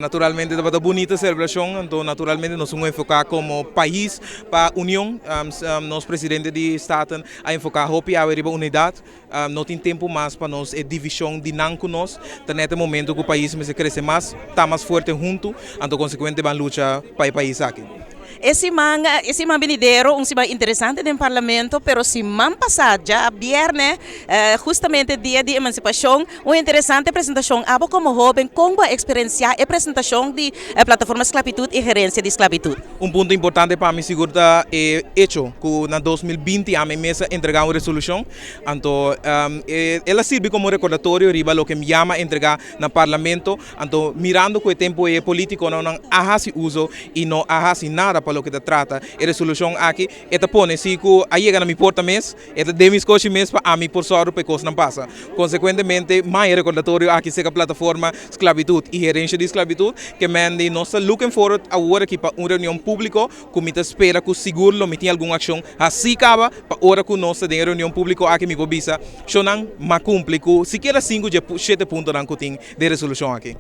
Naturalmente tabata bunita selebrashon, anto naturalmente nos a enfoká komo pais pa union. Nos presidente di Staten a enfoká hopi awe riba unidat. No tin tempu mas pa nos e divishon di nan ku nos. Ta net e momento ku pais mester krese mas, ta mas fuerte huntu, anto konsekuente ban lucha pa e pais aki. E siman benidero, un siman interesante den parlamento, pero siman pasá, djabièrnè, hustamente dia di emansipashon, un interesante presentashon. Abo komo hóben, kon bo a eksperensiá e presentashon di Plataforma Sklabitut i Herensia di Sklabitut? Un punto importante pa mi sigur ta e hecho ku na 2020 ami mes a entregá un resolushon, anto el a sirbi komo rekordatorio riba loke mi a entregá na parlamento, anto mirando ku e tempu e polítikonan no a hasi uso i no a hasi nada pa loke ta trata e resolushon aki, e ta pone si ku a yega na mi porta mes, e ta den mi skoshi mes pa ami por sòru pa e kosnan pasa. Konsekuentemente, mas rekordatorio aki serka Plataforma Sklabitut i Herensia di Sklabitut, ke men di nos ta looking forward awor aki pa un reunion públiko, ku mi ta spera ku sigur lo mi tin algun akshon hasí kaba, pa ora ku nos ta den reunion públiko aki mi por bisa, shonnan, m'a kumpli ku sikiera 5 di 7 puntonan ku tin den resolushon aki.